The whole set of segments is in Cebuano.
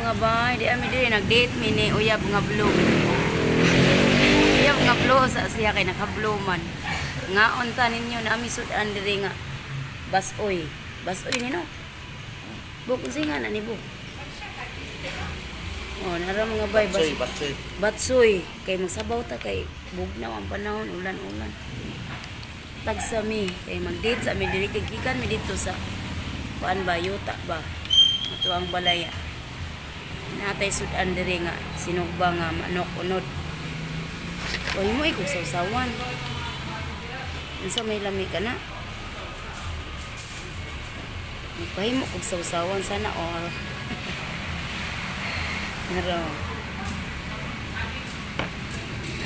Mga bay, di ami diri nag-date mi ni uyab nga blue. Uyab nga blue sa siya kay naka-blue man. Ngaon ta ninyo na ami sudan diri nga basoy. Basoy ni no. Buk unsa nga na ni buk? Oh, nara mga bay bas Batsoy, batsoy. Batsoy kay magsabaw ta kay bugnaw ang panahon, ulan-ulan. Tagsami kay mag-date sa ami diri kay gikan mi didto sa kuan ba, yuta ba. Ato ang balaya. Natay sudan diri nga sinugba nga manok unod. Oy mo ikog sawsawan. Unsa may lami ka na? Magpahimo kog sawsawan sana all. Naro.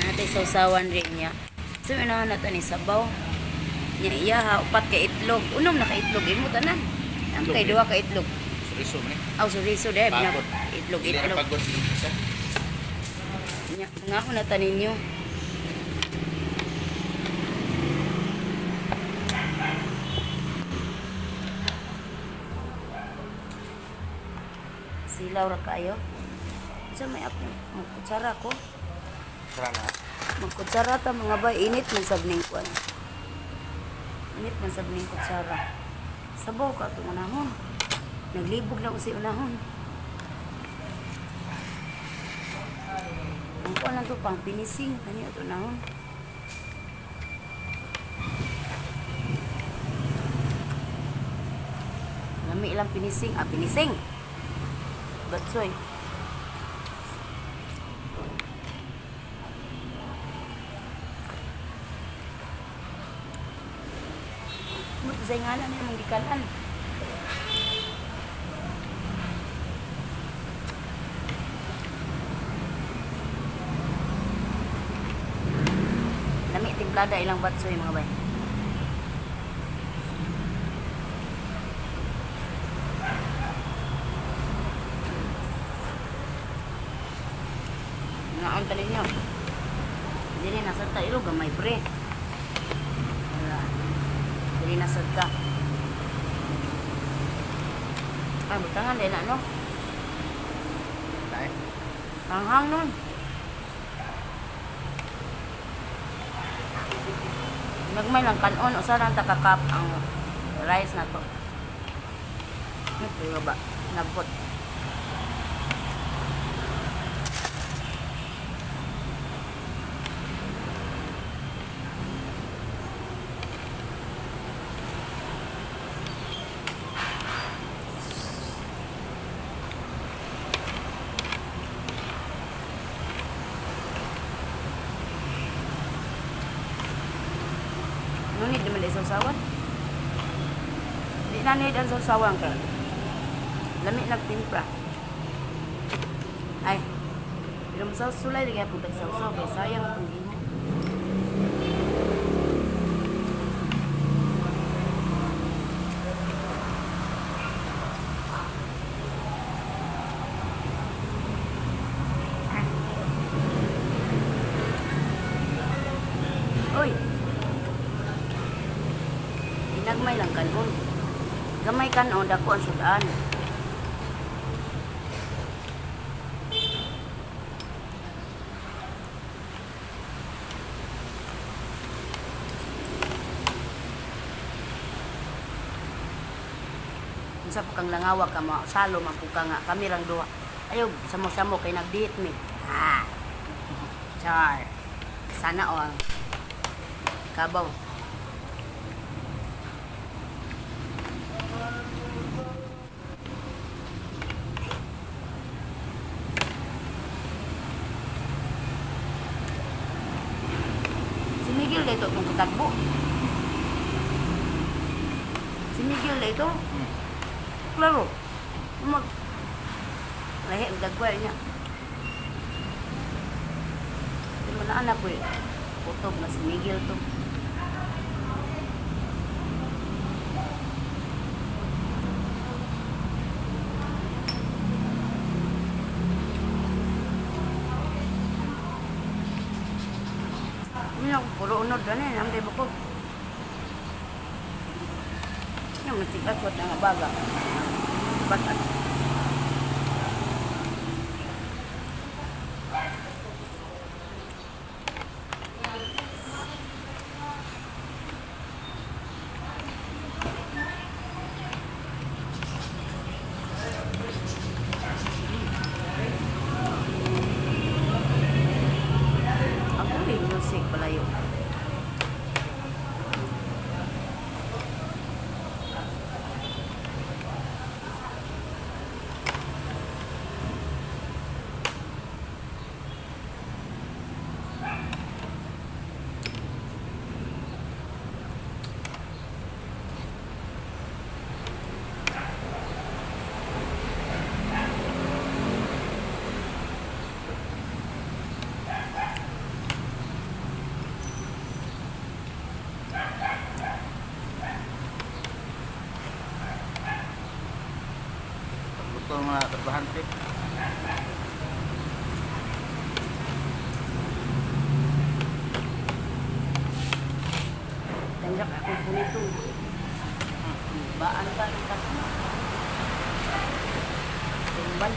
Natay sawsawan rin niya. So inahan nato ni sabaw. Nya iya ha, upat ka itlog. Unom na ka itlog imo tanan. Ang kay duha ka itlog. Suriso man eh. Aw sorry so deb na Pagod. itlog Dili ra itlog. pagod yung isa. Nya nga ako na taninyo. Silaw ra kayo. Sa may ako, magkutsara ko. Tara na. Magkutsara ta mga bay, init man sab ning kuan. Init man sab ning kutsara. Sabaw ka itong unahon. Naglibog na ko si unahon. Ang kuan lang to pang pinising kani ato unahon. Lami ilang pinising, ah pinising. Batsoy. Mo sa ngalan ni mong gikanan. Lami timplada ilang batsoy mga bay. Ngaon ta ninyo. Dili na sad ta iro gamay pre. Wala. Dili na sad ta. Ay, butangan din na, no? Tayo. Hanghang nun. Nagmay lang kanon, usa lang takakap ang rice na to. Ano pero ba? Nabot. Ngunit naman sa sausawan. Di na need ang sausawan kay. Lami nagtimpla. Ay. Pero masaw sulay lagi akong tagsawsaw kay sayang akong gihimo. Oy. Ginagmay lang kanon. Gamay kanon dako ang sudan. Unsa po kang langawa ka mo, salo man po ka nga kami rang duha. Ayaw samo-samo kay nag-date mi. Ha. Char. Sana all. Kabaw. Si Miguel dito itong katagbo. Si Miguel dito. Klaro. Mag... Lahi ang dagway niya. Di mo na anak ko eh. Kutob na si Miguel to. Ano ako, puro unod na eh. Ang ko. Yung matigas, wala nga baga. Batat. Mga trabahante. Tanggap ako po nito. Baan ka ng kasama. Tumbal.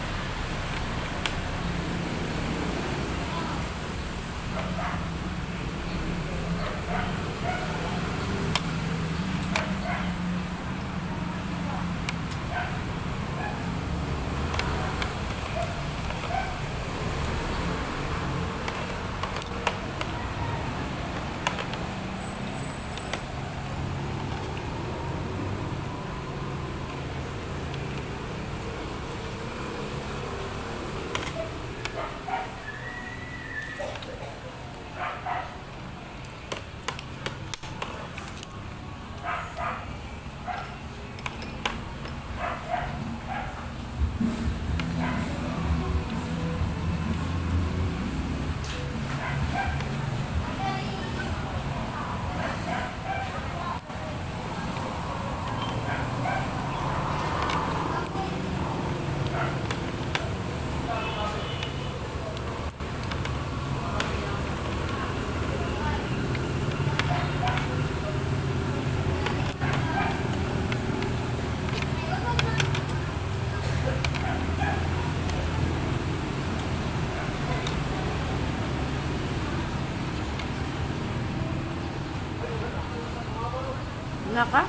Nga ka?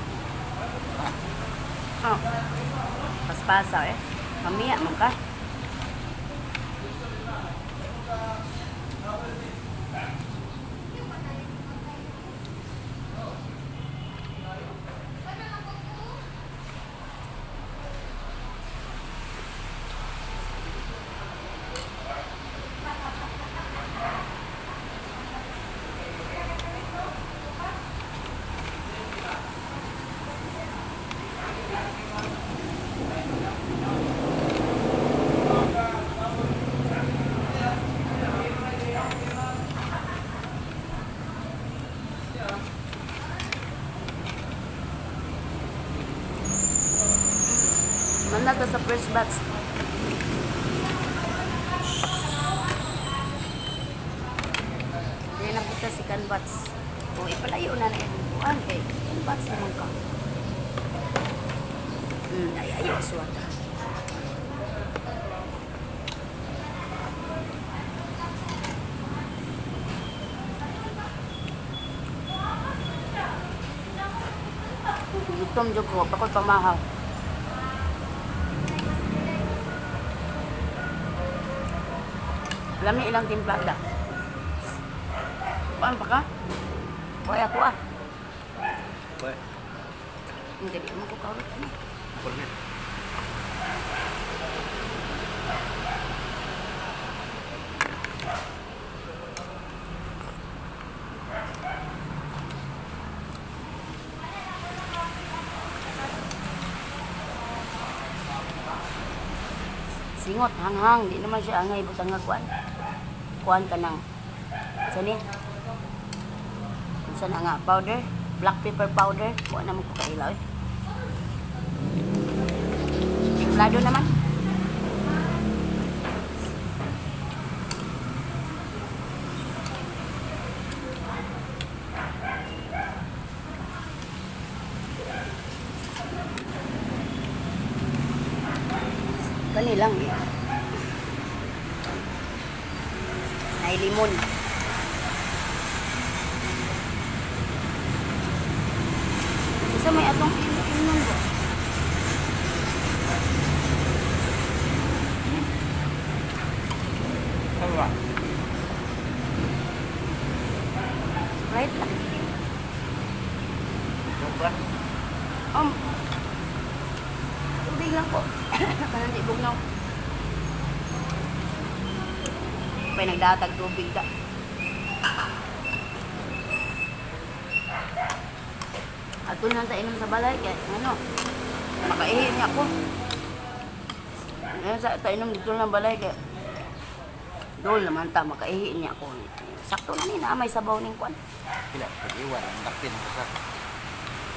Oh. Paspasa eh. Mamiya man ka. Manata sa first batch. Hindi na punta si Canbats. O, ipalayo na na yung buwan kay Canbats naman ka. Ay, ay, aswata. Gutom jud ko, pakol pamahaw. Lami ilang timplada. Kuan pa ka? Kuya ko ah. Kuya. Hindi di mo ko kaurot ano. Ako rin. Singot hanghang di naman siya angay butang nga kuan. Kuan ka nang sa ni? Unsa na nga powder, black pepper powder, kuan naman ko kailaw eh. Timplado naman. Kani lang eh. Ay limon. Isa may atong inom ba? Tama ba? Sprite lang. Joke ba? Tubig lang po. Kanang di bugnaw. Pay nagdatag tubig ta. Ato lang ta inom sa balay kay ano. Makaihi niya ako. Ngayon sa ta inom dito lang balay kay dol naman ta makaihi niya ako. Sakto na ni na may sabaw ning kwan. Pila, pag-iwan, ang dakpin ang kasar.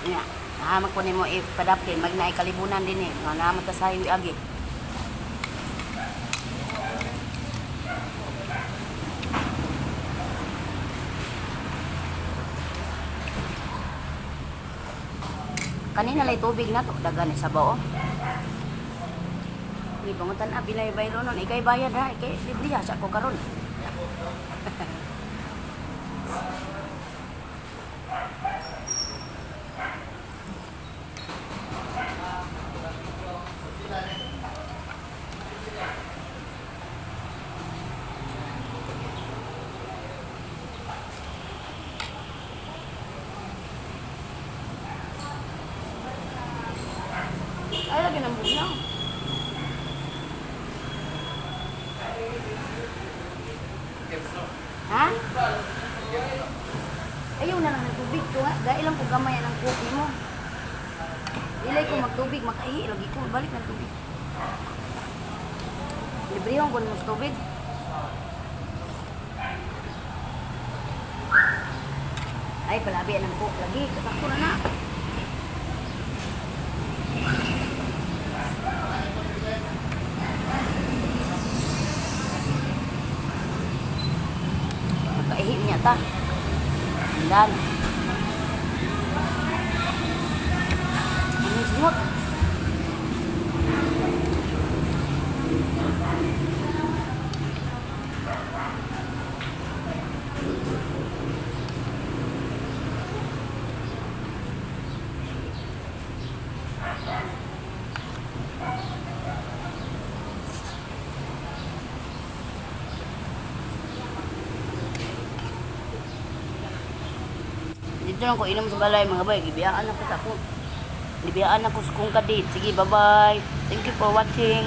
Nya, nahamag ko nimo ipadapkin magnaay kalibunan din eh. Nga naman ta sa highway agi. Kanina lay tubig na to. Dagan ni sabaw, oh. Ni pangutan ah, bilay bayro nun. Ikay bayad ha, ikay libre ha sa ko karon. Ay, lagi ng bugnaw. Ha? Ayaw na lang ng tubig to ha. Dahil lang ko gamay ang coke mo. Ilay ko magtubig, makaihi lagi ko balik ng tubig. Librehon ko mo sa tubig. Ay, palabi ang coke lagi. Kasakto na na. Makaihi niya ta. Andan. Ano simot? Dito lang ko inom sa balay, mga bay. Gibiyaan ako sa akong. Gibiyaan ako sa kong kadate. Sige, bye-bye. Thank you for watching.